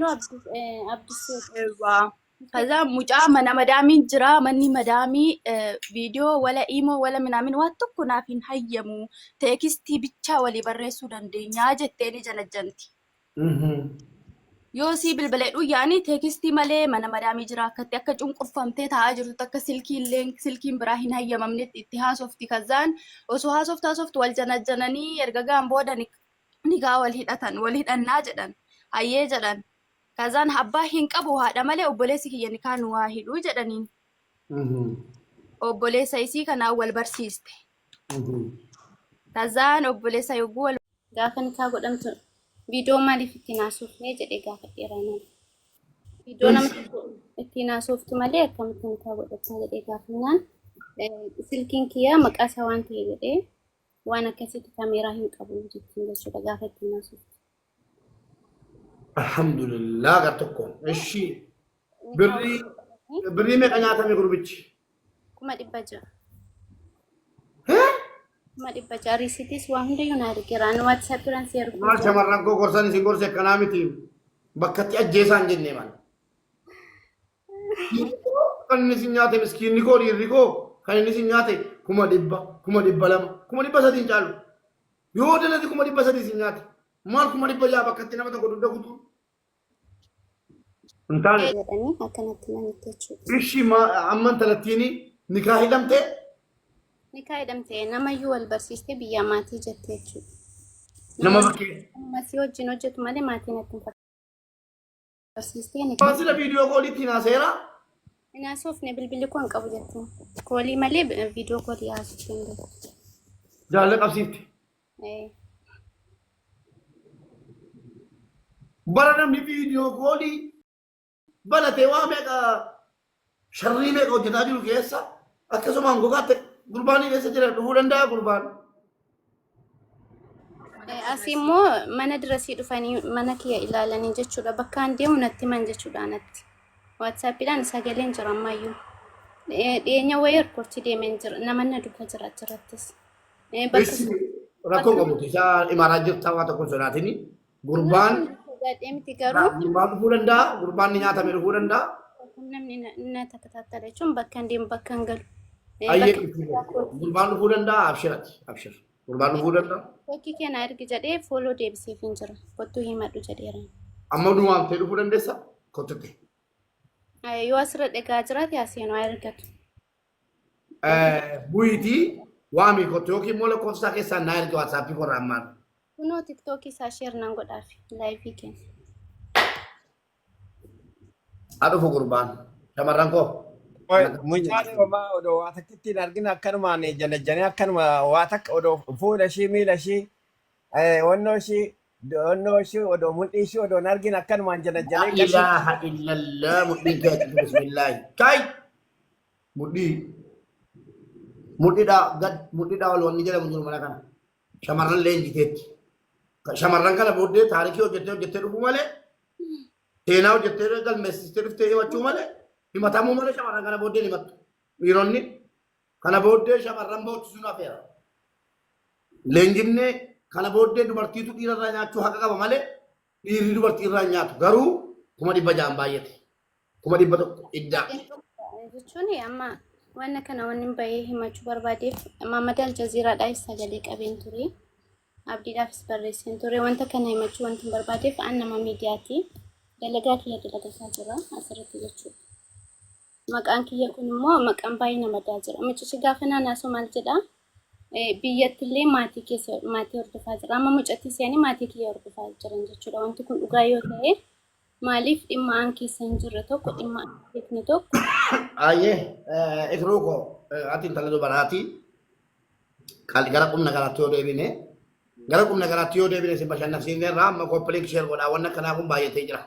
Naannoo Abdisee. Eewwaa. Kaza mucaa mana madaamiin jira manni madaamii viidiyoo wala imoo wala minaamin waan tokko naaf hin hayyamu teekistii bichaa walii barreessuu dandeenyaa jettee ni janajjanti. Yoo sii bilbilee yaani teekistii malee mana madaamii jira akkatti akka cunqurfamtee taa'aa jirtutti akka silkiillee silkiin biraa hin hayyamamnetti itti haasofti kazaan osoo haasoftu haasoftu wal janajjananii erga gaan booda nikaa wal hidhatan wal hidhannaa jedhan hayyee jedhan kazaan abbaa hin qabu haadha malee obboleessi kiyya nikaa nu haa hidhuu jedhaniin obboleessa isii kanaan wal barsiiste kazaan obboleessa yogguu wal Gaafa nikaa godhamtu viidiyoo maaliif ittiin haasofne jedhee gaafadheera nama. Viidiyoo nama tokko ittiin haasoftu malee akkamitti nikaa godhatta jedhee gaafannaan silkiin kiyyaa maqaa isaa waan ta'e jedhee waan akkasitti kaameeraa hin qabu jechuun jechuudha gaafa ittiin haasoftu. Alhamdulillah gar tokkoon. Ishi birrii birrii meeqa nyaatame gurbichi? 600,000. 600,000 riisitis waa hundayyuu na argeera. Ani waatsaappiiraan si erguu Maal shamarran koo gorsan isin gorse akkanaa miti. Bakkatti ajjeesaan jennee maal. Kan inni isin nyaate miskiinni koo dhiirri koo kan inni isin nyaate 100,000 200,000 300,000 hin caalu. Yoo dalate 300,000 isin nyaate maal 600,000 bakkatti nama tokko dugda kutuu. Hin taane. Jedhanii akkanatti manitti jechuudha. Ishi amma intalattiin nikaa hidhamte. Nikaa hidhamte namayyuu wal barsiistee biyyaa maatii jette jechuudha. Nama bakkee. Masii wajjin hojjetu malee maatiin natti hin barsiistee nikaa. Waan sila viidiyoo kooliitti hinaaseera. Hin haasofne bilbilli koo hin qabu jettiin. Koolii malee viidiyoo koolii haasofte hin beektu. Jaalala qabsiifte. Bara namni viidiyoo koolii banatee waa meeqa sharrii meeqa hojjetaa jiru keessa akkasumaan gogaatti gurbaan keessa jira dhufuu danda'a gurbaan. Asii immoo mana dirasii dhufanii mana kiyya ilaalanii jechuudha. Bakka an deemu natti himan jechuudha anatti. Waatsaappiidhaan sagaleen jira ammayyuu. Dhiyeenya wayii erkoortii deemeen jira. Nama na duuka jira achirrattis. Bakka Issi rakkoo qabu isaa imaaraa jirta waa tokko hin sodaatini. Gurbaan sodaadhee miti garuu gurbaan dhufuu danda'a gurbaan ni nyaatame dhufuu danda'a. Namni na takataattala jechuun bakka hin deemu bakka hin galu. Ayyee gurbaan dhufuu danda'a abshirati abshir. Gurbaan dhufuu danda'a. Fakkii kee na ergi jedhee fooloo deebiseef hin jira. Kottuu himadhu jedheera. Amma nu waamtee dhufuu dandeessa? Kottutti. Yoo asirra dhagaa jiraate aseenuu haa ergatu. Bu'iitii waamii kottu yookiin immoo lakkoofsa isaa keessaan naa ergi waatsaappii korraa ammaan. Kunoo tiktookii isaa sheer nan godhaaf laayivii keenya. Haa dhufu gurbaan. Shamarran koo. Mucaan homaa odoo waa takka ittiin argina akkanumaan jalajjanee akkanuma waa takka odoo fuula ishii miila ishii wannoo ishii wannoo ishii odoo mudhii ishii odoo hin argin akkanumaan Laa jalajjanee qarshii ilaaha illallah mudhiin kee achitti bismillaahi. Kai! Mudhii. Mudhiidhaa gad mudhiidhaa ol wanni jedhamu jiru mana kana. Shamarran leenjiteetti. Shamarran kana booddee taarikii hojjettee hojjettee dhufuu malee seenaa hojjettee galmeessistee dhuftee himachuu malee himatamuu malee shamarran kana booddee hin himattu. Dhiironni kana booddee shamarran boochisuun hafeera. Leenjifnee kana booddee dubartiitu dhiirarraa nyaachuu haqa qaba malee dhiirri dubartii irraa hin nyaatu. Garuu 600,000 baay'ate. 100,000 iddaa. Jechuun amma wanna kana wanni bahee himachuu barbaadeef Maamad Aljaziiraadhaaf sagalee qabeen ture. Abdiidhaafis barreesseen ture. Wanta kana himachuu wanti hin barbaadeef an nama miidiyaati. Dalagaa kiyya dalagataa jira asirratti jechuudha. Maqaan kiyya kun immoo maqaan baay'ee nama daa jira. Mucichi gaafa naanaasoo maal jedhaa? Biyyattillee maatii keessa maatii hordofaa jira. Amma mucattii se'anii maatii kiyya hordofaa jiran jechuudha. Wanti kun dhugaa yoo ta'e maaliif dhimma an keessa hin jirre tokko dhimma an hin beekne tokko Ayyee ikruu koo ati intala dubaraati gara qubna garaatti yoo deebine gara qubna garaatti yoo deebine si bashannansiifne irraa amma koppiliink sheer godhaa wanna akkanaa kun baay'atee jira.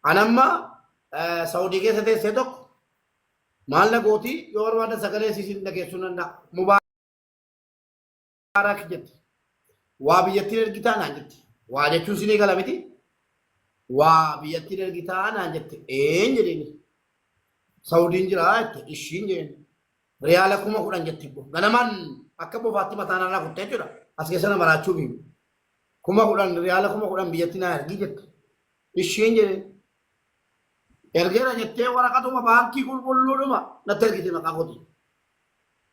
An amma Saudii keessa teessee tokko maal na gooti yoo barbaadan sagalee isiin dhageessuu danda'a. Mubaarak jetti. Waa biyyattiin ergitaa naan jetti. Waa jechuun sinii gala miti. Waa biyyattiin ergitaa naan jette. Een jedheeni. Saudiin jira jette. Ishiin jedheen. Riyaala 10,000 jetti. Ganamaan akka bofaatti mataa narraa kuttee jechuudha. As keessa na maraachuuf. 10,000 riyaala 10,000 biyyatti naa ergii jette. Ishiin jedhe ergeera jettee waraqatuma baankii qulqulluudhuma natti ergite maqaa kooti.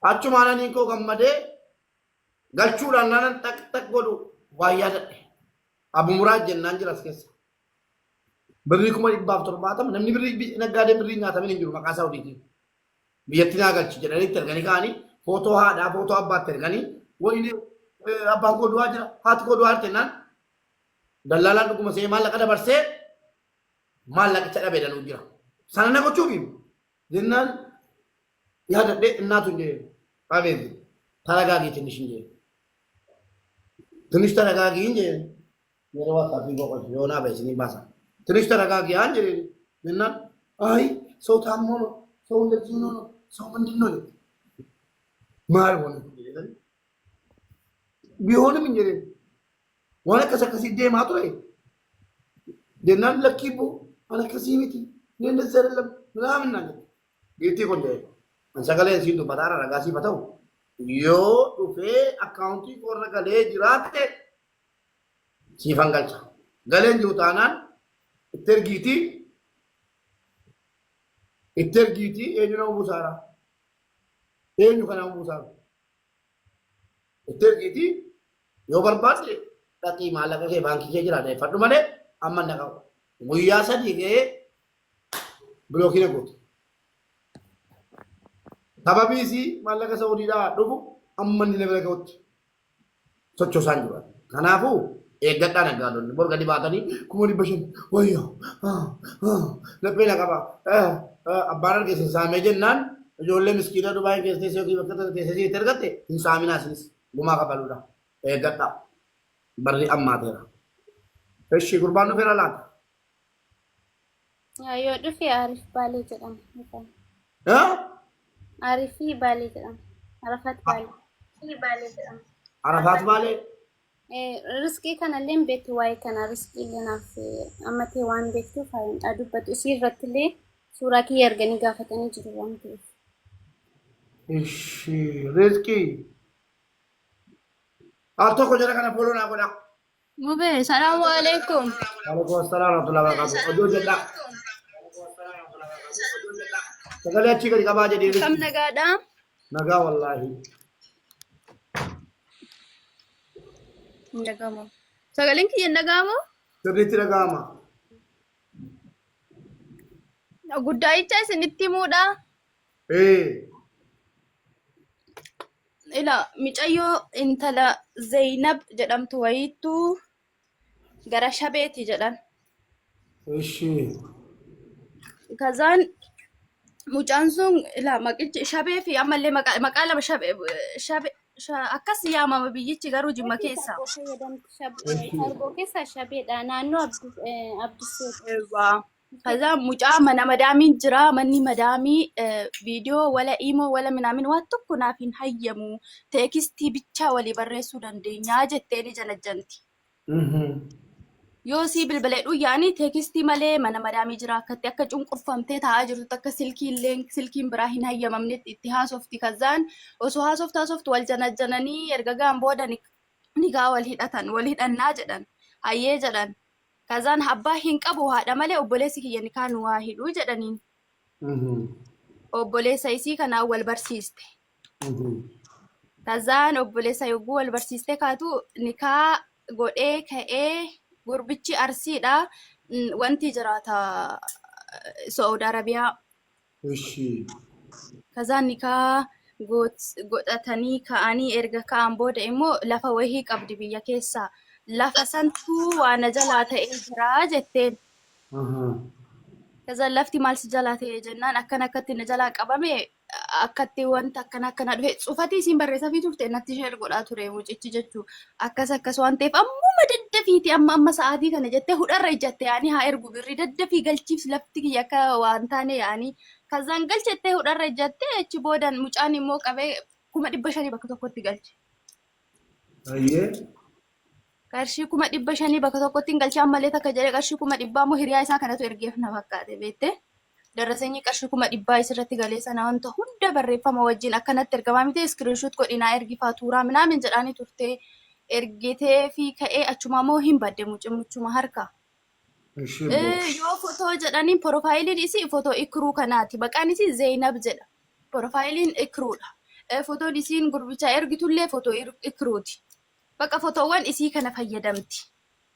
Achumaan aniin koo gammadee galchuudhaan nanan xaq xaq godhu waa yaadadhe. Abu Muraad jennaan jira as keessa. Birrii 170,000 namni birrii naggaadee birrii nyaatamin hin jiru maqaa Saawudiitiin. Biyyatti naa galchi jedhanii itti erganii ka'anii footoo haadhaa footoo abbaatti erganii wayini abbaan koo du'aa jira haati koo du'aa jirti jennaan dallaalaan dhuguma see maallaqa dabarsee maallaqicha dhabee danuu jira. Sana na gochuufi jennaan yaadadhee innaatu hin jedheen. Abeet taragaagii ትንሽ hin jedheen. ትንሽ ተረጋጊ hin jedheen. Yeroo WhatsApp boqotu yoonaa ba'e isinii baasa. ትንሽ ተረጋጊ ያን jedheen jennaan አይ ሰው ታሞ ነው ሰው እንደዚህ ሆኖ ነው ሰው ምንድን ነው maal ሆነ ቢሆንም hin jedheen waan akkas akkasii deemaa ture jennaan lakkii boo waan akkasii miti እኔ እንደዚህ አይደለም ምናምን ናለ giiftii kun jedhe an sagaleen siin dubbataara ragaa siif haa ta'u yoo dhufee akkaawuntii koorra galee jiraate siifan galcha galeen jiru taanaan itti ergiitii itti ergiitii eenyu nama buusaara eenyu kana nama buusaara itti ergiitii yoo barbaadde dhaqii maallaqa kee baankii kee jira deeffadhu malee amma na qabu guyyaa 3 ga'ee block na goote. Sababii isii maallaqa Saawudiidhaa dhufu amma inni na bira ga'utti sochoosaan jiru. Kanaafuu eeggadhaa naggaadonni bor gadi baatanii 500,000 wayyoo laphee na qaba abbaan arge isin saamee jennaan ijoollee miskiina Dubaayii keessa teessee yookiin bakka tokko teessee itti argatte hin saaminaa isinis gumaa kafaluudha. Eeggadhaa barri ammaateera. Eshi gurbaan dhufeera laata? Yoo dhufe Arif Baalee jedhama. Maqaan. Arifii Baalee jedhama. Arafaat Baalee. Arafaat Baalee. Riskii kanallee hin beektu waa'ee kana riskii illee naaf amma ta'e waan beektuuf haa dubbatu. Isii irratti illee suuraa kiyya erganii gaafatanii jiru waan ta'eef. Ishi riskii. Al tokko jara kana follow naa godhaa. Mubee, salaamu alaikum. Waalaikum assalam warahmatullahi wabarakatuh. Oduu jedhaa. Sagalee achii gadi qabaa jedhee Akkam riskii. nagaadha? Nagaa wallaahi. Hin dhagahamu. Sagaleen kiyya hin dhagahamu? Sirriitti dhaga'ama. Guddaa'icha isinitti himuudha. Ee. Ila micayyoo intala Zainab jedhamtu wayiittu gara shabeeti jedhan. Ishi. Kazaan mucaan sun ila maqichi shabee fi ammallee maqaa maqaa lama shabee shabe akkas yaamama biyyichi garuu Jimma keessa. Sargoo fayyadamti. Sargoo keessaa shabeedha. Naannoo Abdiseeti. Eewwaa. Kazaa mucaa mana madaamiin jira manni madaamii viidiyoo wala imoo wala minaamin waan tokko naaf hin hayyamu teekistii bichaa walii barreessuu dandeenyaa jetteeni janajjanti. Yoo sii bilbilee yaani teekistii malee mana madaamii jira akkatti akka cunqurfamtee taa'aa jirtu akka silkiillee silkiin biraa hin hayyamamnetti itti haasofti kazaan osoo haasoftu haasoftu wal janajjananii erga ga'an booda nikaa wal hidhatan wal hidhannaa jedhan hayyee jedhan kazaan abbaa hin qabu haadha malee obboleessi kiyya nikaa nu waa hidhuu jedhaniin obboleessa isii kanaan wal barsiiste. Kazaan obboleessa yogguu wal barsiiste kaatu nikaa godhee ka'ee gurbichi Arsiidha. Wanti jiraata Saudi Arabiyaa. Ishi. Kazaan nikaa godhatanii ka'anii erga ka'an booda immoo lafa wahii qabdi biyya keessaa. Lafa santuu waan na jalaa ta'ee jira jetteen. Kazaan lafti maal si jalaa ta'e jennaan akkana akkatti na jalaa qabame akkatti wanta akkana akkana dhufe cufatii isiin barreessafii turte natti ishee godhaa ture mucichi jechuu akkas akkas waan ta'eef ammuma daddafiiti amma amma sa'aatii kana jettee hudharra ijjatte yaanii haa ergu birrii daddafii galchiif lafti kiyya akka waan taane yaanii kazaan galchettee hudharra ijjatte achi boodan mucaan immoo qabee 500,000 bakka tokkotti galche. Ayyee. Qarshii 500,000 bakka tokkotti hin galche ammallee takka jedhee qarshii 100,000 immoo hiriyaa isaa kanatu ergeef na fakkaate beekte. Daraseenyi qarshii 100,000 isirratti galee sana wanta hunda barreeffama wajjin akkanatti ergamaa miti screenshot godhinaa ergi faatuuraa minaamin jedhaanii turte ergitee fi ka'ee achumaa immoo hin badde mucimuchuma harka. Ishee boo. Yoo fotoo jedhaniin porofaayiliin isii fotoo Ikruu kanaati. Maqaan isii Zeenab jedha. Porofaayiliin Ikruudha. Fotoon isiin gurbichaa ergitullee fotoo Ikruuti. Bakka fotoowwan isii kana fayyadamti.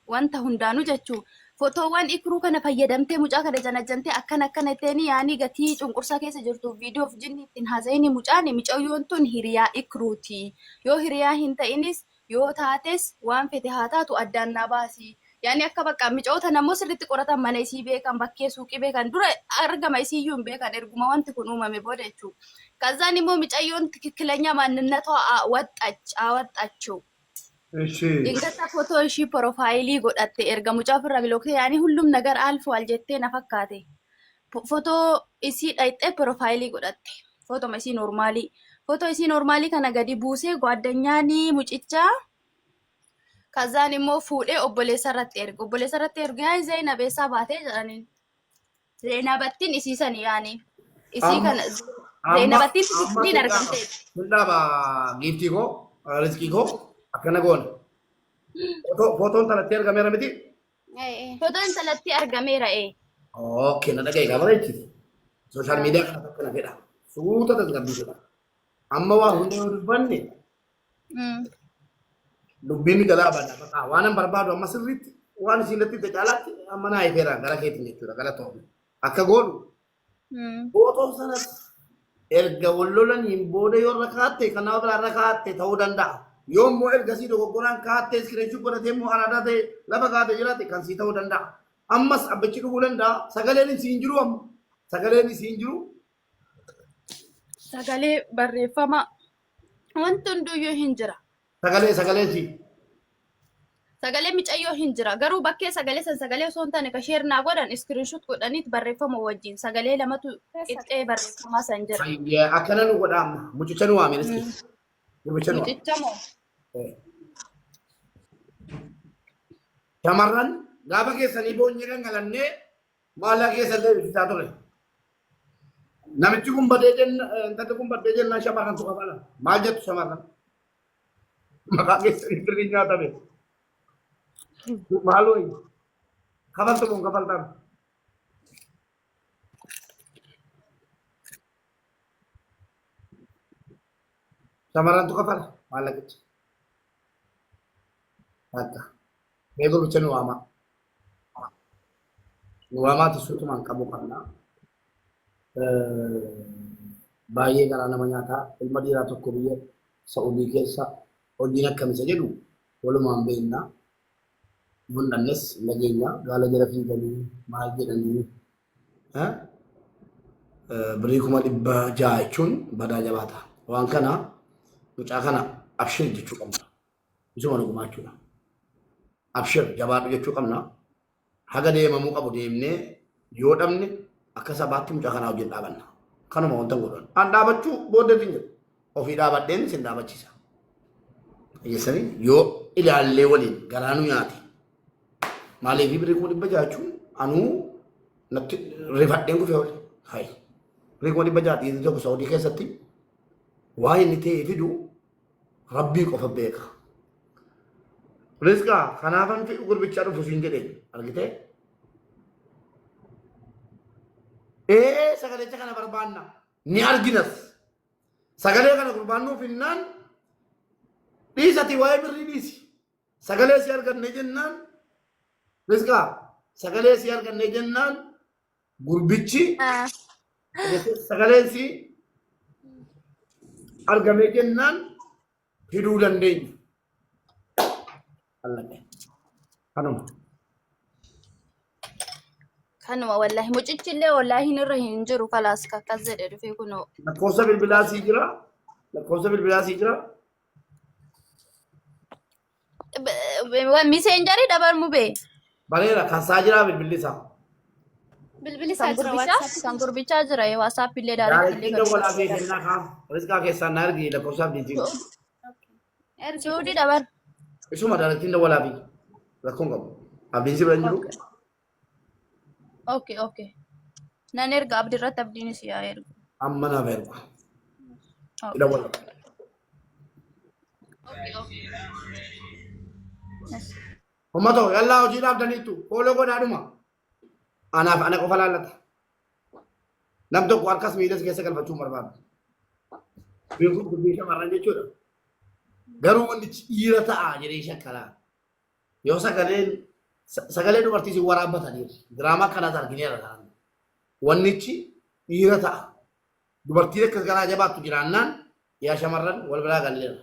Wanta hundaanuu jechuu. Fotoowwan Ikruu kana fayyadamtee mucaa kana janajjantee akkana akkana jetteeni yaanii gatii cunqursaa keessa jirtuuf viidiyoof jinni ittiin haasa'ini mucaan micayyoon tun hiriyaa Ikruuti. Yoo hiriyaa hin ta'inis yoo taates waan fete haa taatu addaan naa baasi. Yaani akka bakka micoota namoo sirriitti qoratan mana isii beekan bakkee suuqii beekan dura argama isiiyyuu hin beekan erguma wanti kun uumame booda jechuudha. Kazaan immoo micayyoon ትክክለኛ ማንነቷ ወጣች አወጣችው። Ishee. Dingata fotoo ishii porofaayilii godhatte erga mucaa ofirraa bilookte yaani ሁሉም ነገር አልፏል jettee na fakkaate. Fotoo isii dhayxee porofaayilii godhatte. Fotoma isii noormaalii. Fotoo isii noormaalii kana gadi buusee gwaaddanyaanii mucichaa kazaan immoo fuudhee obboleessa irratti erge. Obboleessa irratti erge yaa Zeenab eessaa baatee jedhaniin. Zeenabattiin isii sani yaani. Isii Amma kana amma Zeenabattiin amma tikittiin sin dhaaba. argamteetti. Sin dhaaba giiftii koo riskii koo akkana goone. Fotoon tanatti argameera miti. Fotoon intalatti argameera ee. Okay, na dhagaye gaafa jechuudha. Sooshaal miidiyaa kana akkana fedha. Suuta tasgabbiisuudha. Amma waa hunda yoo dubbanne dubbiin nu jalaa bada. Bakka waan an barbaadu amma sirriitti waan isin natti itti caalaatti amma naa ifeera gara keetiin jechuudha gara to'ame. Akka goonu footoo sanas erga wal lolaniin booda yoo irra kaatte kan nama biraa irra kaatte ta'uu danda'a. Yoo immoo ergasii dogoggoraan kaattee iskiriinshii godhatee immoo araadaa ta'e lafa kaatee jiraate kan sii ta'uu danda'a. Ammas abbichi dhufuu danda'a. Sagaleen isii hin jiru amma. Sagaleen isii hin jiru. Sagalee barreeffama wanti hunduyyuu hin jira. Sagalee sagaleen sii. Sagalee micayyoo hin jira. Garuu bakkee sagalee san sagalee osoo hin taane ka share naa godhan screenshot godhaniit barreeffama wajjin sagalee lamatu qixxee barreeffamaa san jira. Ayyee, akkana nu godha amma. Mucicha nu waame riski. Mucicha nu waame. Mucicha moo? Shamarran gaafa keessanii boonyee gangalannee maallaqa keessan deebisisaa ture. Namichi kun badee jenna intalli kun badee jennaan shamarrantu kafala. Maal jettu shamarran? Maqaa keessanii birrii nyaatame. Maal wayi? Kafaltu moo hin kafaltan? Shamarrantu kafala maallaqicha. Akka. Mee gurbicha nu waamaa. Nu waamaati suutumaan qabuu qabna. Baay'ee garaa nama nyaataa ilma dhiiraa tokko biyya Sa'udii keessa hojiin akkamisa jedhu walumaan beekna. Mul'annes nageenya gaala jala fiiganii maal jedhanii birrii 600,000 jechuun badaa jabaata. Waan kana mucaa kana abshir jechuu qabna. Isuma dhugumaa jechuudha. Abshir jabaadhu jechuu qabna. Haga deemamuu qabu deemnee yoo dhabne akka sabaatti mucaa kanaa wajjin dhaabanna. Kanuma wanta godhan. An dhaabachuu booddeetti hin jiru. Ofii dhaabadheen isin dhaabachiisa. Dhageessanii yoo ilaallee waliin garaa nu nyaate. Maaliif birrii 600,000 jechuun anuu natti rifadheen kufee oole. Hayi. Birrii 600,000 dhiirri tokko Saudii keessatti waa inni ta'ee fidu rabbii qofa beeka. Rizqaa kanaafan fi gurbichaa dhufu siin jedheen argitee? Ee sagalecha kana barbaanna ni arginas. Sagalee kana gurbaan nuuf hinnaan dhiisati waa'ee birrii dhiisi. Sagalee si arganne jennaan rizqaa sagalee si arganne jennaan gurbichi sagaleen si argame jennaan fiduu dandeenya. Allaqe. Kanuma. Kanuma wallahi mucichi illee wallahi irra hin jiru kalaas akkas jedhe dhufee kunoo. Lakkoofsa bilbilaa sii jira. Lakkoofsa bilbilaa sii jira. Miseenjarii dabarmu bee. Bareera kan saa jiraa bilbilli isaa. Bilbilli isaa Kan jira gurbichaa WhatsApp. Kan gurbichaa jira WhatsApp illee direct illee Daarektiin kan dawwalaa fi kennaa kaan rizqaa keessaan na ergi lakkoofsa abdiitiin. Ergi. Suudii dabar. Isuma daarektiin dawwalaa fi rakkoon qabu. Abdiin si bira hin jiru. Okay. Nan erga abdii irratti abdiinis yaa ergu. Amma naaf ergu. Okay. Dawwala. Okay. Yes. Uummata yallaa hojii dhaabdaniittu follow godhaadhuma. Anaaf ana qofa laallata. Nam tokko harkas miilas keessa galfachuu hin barbaadu. Beekuun dubbii shamarran jechuudha. Garuu wantichi dhiira ta'a jedhee shakkalaa. Yoo sagaleen sagalee dubartii si waraabbataniiru. Diraamaa akkanaas argineera kanaan. Wannichi dhiira ta'a. Dubartiin akkas garaa jabaattu jiraannaan yaa shamarran wal biraa galleera.